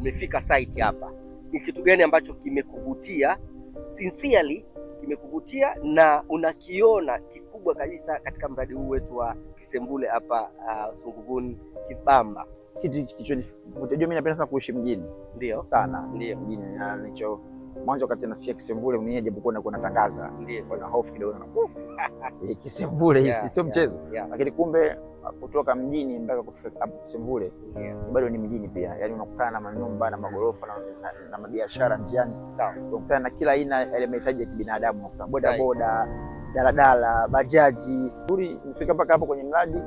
Umefika site hapa, ni kitu gani ambacho kimekuvutia sincerely, kimekuvutia na unakiona kikubwa kabisa katika mradi huu wetu wa Kisemvule hapa Sunguvuni Kibamba? Kitu kilichonivutia, mimi napenda sana kuishi mjini. Sana. Mjini, na nicho mwanzo wakati nasikia Kisemvule mwenyewe, japokuwa nakuwa natangaza, na hofu kidogo na Kisemvule hii sio mchezo, lakini kumbe kutoka mjini mpaka kufika hapo Kisemvule bado ni mjini pia, yaani unakutana na manyumba na magorofa na mabiashara njiani, unakutana na kila aina ya mahitaji ya kibinadamu, unakutana boda boda, daladala, bajaji. Nzuri, nifika mpaka hapo kwenye mradi,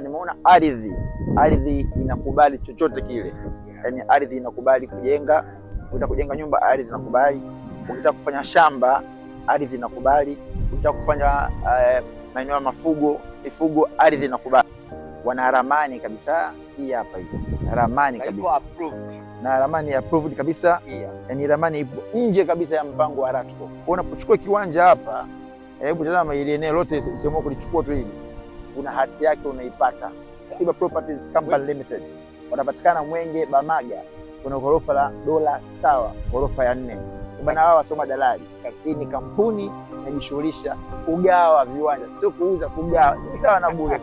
nimeona ardhi inakubali chochote kile, yaani ardhi inakubali kujenga. Ukitaka kujenga nyumba, ardhi inakubali. Ukitaka kufanya shamba, ardhi inakubali. Ukitaka kufanya maeneo ya mifugo, ardhi inakubali. Wana ramani kabisa, hii hapa hii ramani Na iko kabisa approved. Na ramani approved kabisa, yani ramani ipo nje kabisa ya mpango wa LATCO. Kwa unapochukua kiwanja hapa, hebu tazama ile eneo lote, ukiamua kulichukua tu hili, una hati yake unaipata. Tiba Properties Company Limited wanapatikana Mwenge Bamaga, kuna ghorofa la Dola Tower, ghorofa ya 4. Bana, wao wasoma dalali. Hii ni kampuni inajishughulisha kugawa viwanja, sio kuuza, kugawa. Ni sawa na bure.